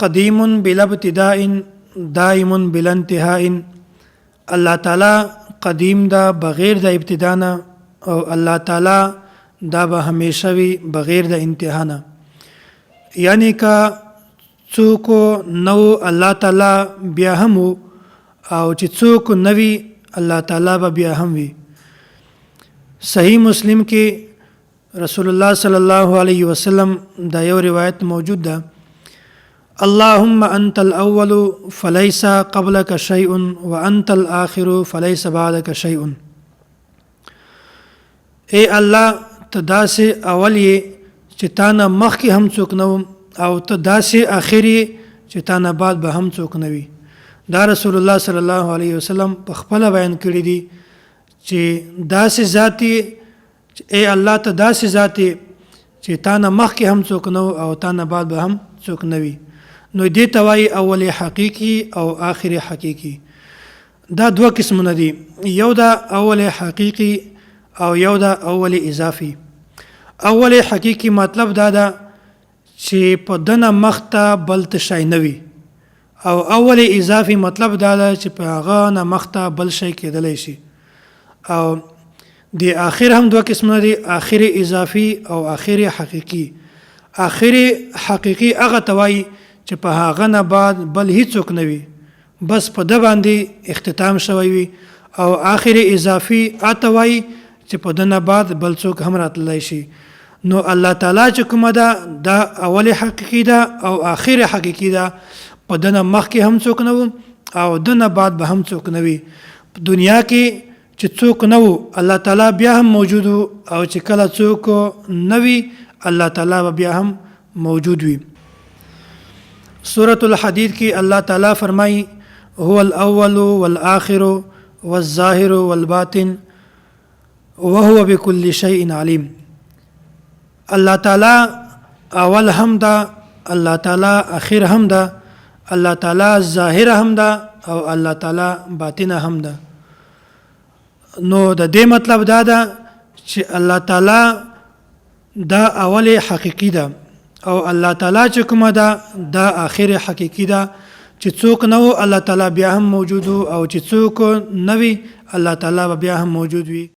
قدیم بلا ابتداء، دائم بلا انتهاء. الله تعالی قدیم ده بغیر د ابتدا نه، او الله تعالی دا به همیشه وي بغیر د انتها نه. یعنی که څوک نه وو، الله تعالی بیا هم وو، او چې څوک نه وي، الله تعالی به بیا هم وي. صحیح مسلم کې رسول الله صلی الله علیه وسلم دا یو روایت موجود ده: اللهم انت الاول فليس قبلك شيء، وانت الاخر فليس بعدك شيء. اے الله، ته داسې اول یې چې تا نه مخکې هم څوک نه وم، او ته داسې اخر یې چې تا نه بعد به هم څوک نه وي. دا رسول الله صلی الله علیه وسلم په خپله بیان کړي دي چې داسې ذات یې چې اے الله، ته داسې ذات یې چې تا نه مخکې هم څوک نه او تا نه بعد به هم څوک نه وي. نو دې ته وایي اول حقیقي او آخر حقیقي. دا دوه قسمونه دي، یو دا اول حقیقي او یو دا اول اضافي. اول حقیقي مطلب دا ده چې په دنه مخته بل ته شی نه وي، او اول اضافي مطلب دا ده چې په هغه نه مخته بل شی کېدلی شي. او د آخر هم دوه قسمونه دي، آخر اضافي او آخر حقیقي. آخر حقیقي هغه ته وایي چې په هغه نه بعد بل هیڅوک نه وي، بس په ده باندې اختتام شوی وي، او آخر اضافي اته وایي چې په ده نه بعد بل څوک هم راتللی شي. نو الله تعالی چې کومه ده، دا اول حقیقي ده او آخر حقیقي ده. په ده نه مخکې هم څوک نه وو او ده نه بعد به هم څوک نه وي. په دنیا کې چې څوک نه وو، الله تعالی بیا هم موجود وو، او چې کله څوک نه وي، الله تعالی به بیا هم موجود وي. سورة الحدید کې الله تعالی فرمایي: هو الاول والآخر والظاهر والباطن وهو بكل شيء عليم. الله تعالی اول هم ده، الله تعالی اخر هم ده، الله تعالی ظاهر هم ده او الله تعالی باطن هم ده. نو د دې مطلب دا ده چې الله تعالی دا اول حقیقي ده، او الله تعالی چې کومه ده، دا آخر حقیقي ده. چې څوک نه وو، الله تعالی بیا هم موجود، او چې څوک نه وي، الله تعالی به بیا هم موجود وي.